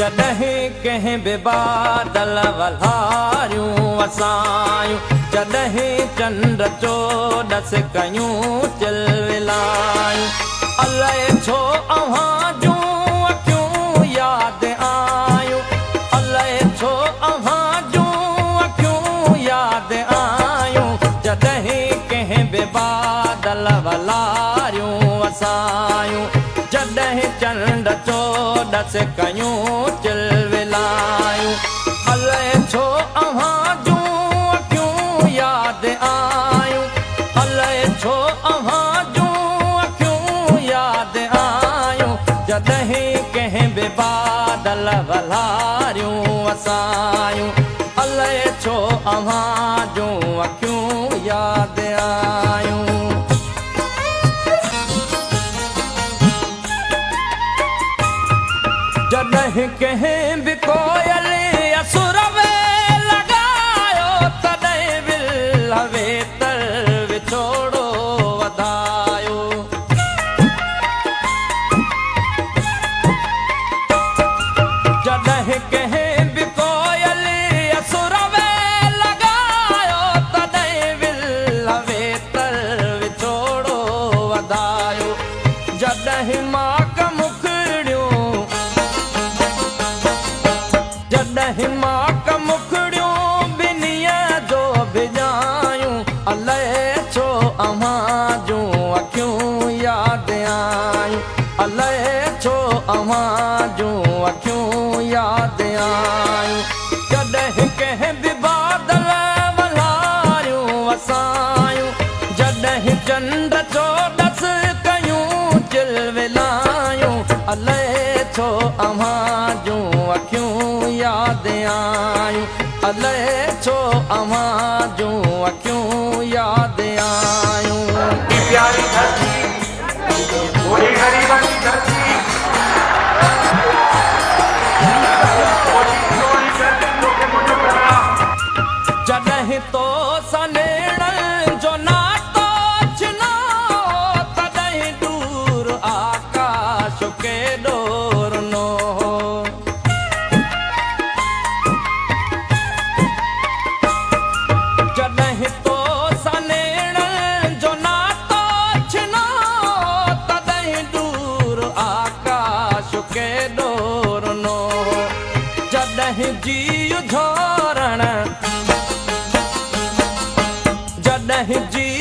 जॾहिं कंहिं बि बादल वल्हारियूं वसायूं, जॾहिं चंड चोॾस कयूं चिलविलायूं। अलाए छो अव्हां जूं अखियूं यादि आयूं, अलाए छो अव्हां जूं अखियूं यादि आयूं, जॾहिं कंहिं बि बादल वल्हारियूं वसायूं, जॾहिं चंड चोॾस कयूं चिलविलायूं। अलाए छो अव्हां जूं अखियूं यादि आयूं, अलाए छो अव्हां जूं अखियूं यादि आयूं, जॾहिं कंहिं बि बादल वल्हारियूं वसायूं, अलाए छो अव्हां जूं अखियूं यादि आयूं। जॾहिं कंहिं बि कोयल असुर में लॻायो, तॾहिं विल वेतर विछोड़ो वधायो। जॾहिं कंहिं बि कोयल असुर में लॻायो, तॾहिं विल वेतर विछोड़ो वधायो। जॾहिं माक मुखड़ियूं, जॾहिं माक मुखड़ियूं ॿिन्हीअ जो भिॼायूं, अलाए छो अव्हां जूं अखियूं यादि आयूं, अलाए छो अव्हां जूं अखियूं यादि आयूं। जॾहिं कंहिं बि बादल वल्हारियूं वसायूं, जॾहिं चंड चोॾस कयूं चिलविलायूं, अलाए छो अव्हां जूं अखियूं यादि आयूं, अलाए छो अव्हां जूं अखियूं यादि आयूं। प्यारी धरती, वही गरीबन की धरती, वही धरती तोखे मुंहिंजो प्रणाम। जॾहिं तो सां नेणनि जो नातो छिनो, तॾहिं दूर आकाश केॾो रुनो हो। जॾहिं तो सां नेणनि जो नातो छिनो, तॾहिं दूर आकाश केॾो रुनो हो। जॾहिं जीउ झोरण, जॾहिं जीउ